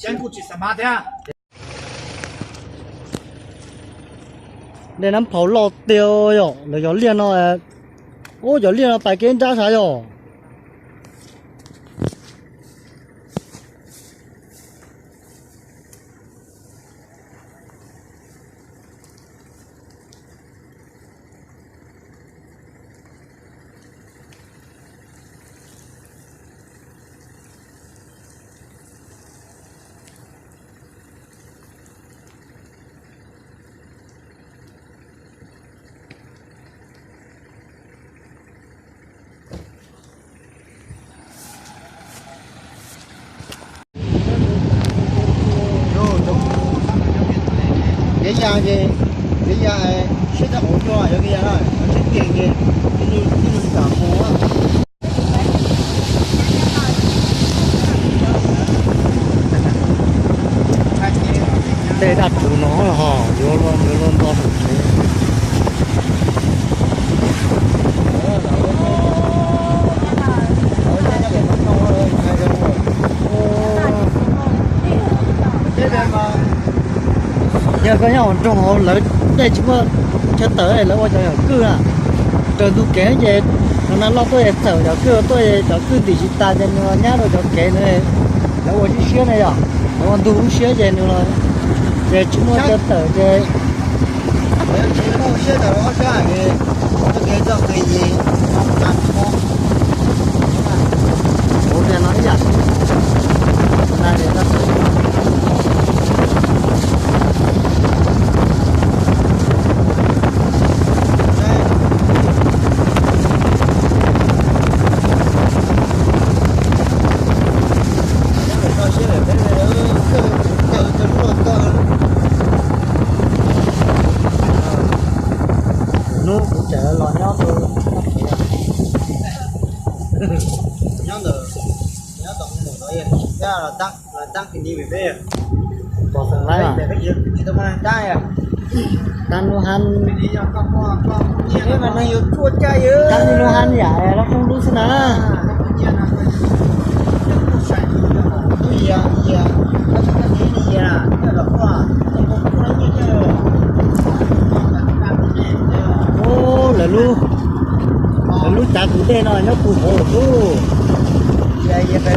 Dej Nab Phau loj tiag yom, lawv cov liaj no, ub, cov liaj no pais kev nrab sav yom. Kev ya ces, kev ya siab rau hauv cua yog kev ya na, siab tiag ces ib lub tam mus. Tej daj tswv no ho yuav luag nto saum tsev. Yog koj nyob hauv nroog hauv lawv dej tsis muaj chaw tawm lawv ua cov yam kwj na. Raws ntug kev ces cov nag loj tuaj es txawm cov kwj tuaj, cov kwj ntim tsis tas ces nws nyab rau cov kev na. Lawv ua siab siab na yom, lawv ua ntug lub siab ces nws los ces tsis muaj chaw tawm ces ua li no ib yam. Hnub kuv tseem los nyob rau, nyob ntawm, nyob tom, los tab, los tab kis ni pem peb, pos xeem laib, tab lub hab, tab lub hab yam lub rooj lub xwb na. Ub, lawv lub, lawv lub cav tus dej no nyob puag hauv lawm xwb.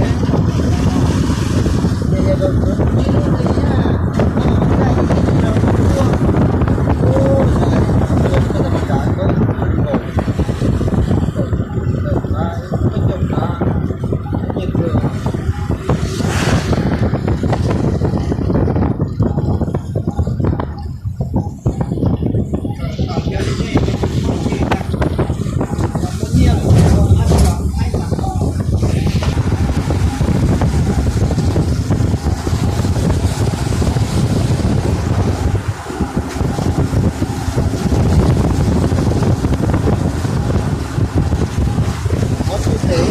Qhov tsis phem,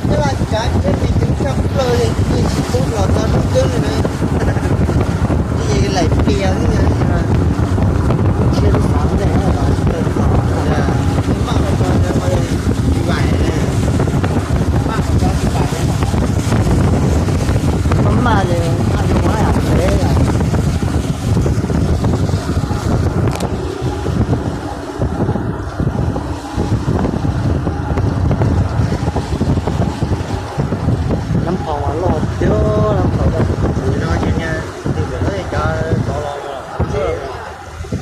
tej laj cav thiab me cov tshaj plaws li, tsis pub los tau lub twb li na. Laim plias xwb na. Tsis tau, maj los tau, tsis vaim, maj los tau tsis vaim. Maj maj ces maj zoo maj yam pem. Nab Phau mas loj tiag, Nab Phau.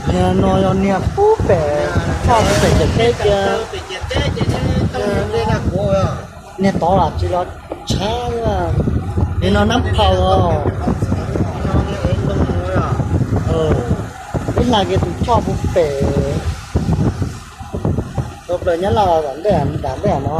Niag no yog niag pub pem, tshaj pub pem ciam teb cia. Niag tod los tsis los tshab. Nim no Nab Phau os. Ib hla kiag tus choj pub pem. Tau plaws Nyab Laj los nram ntej no.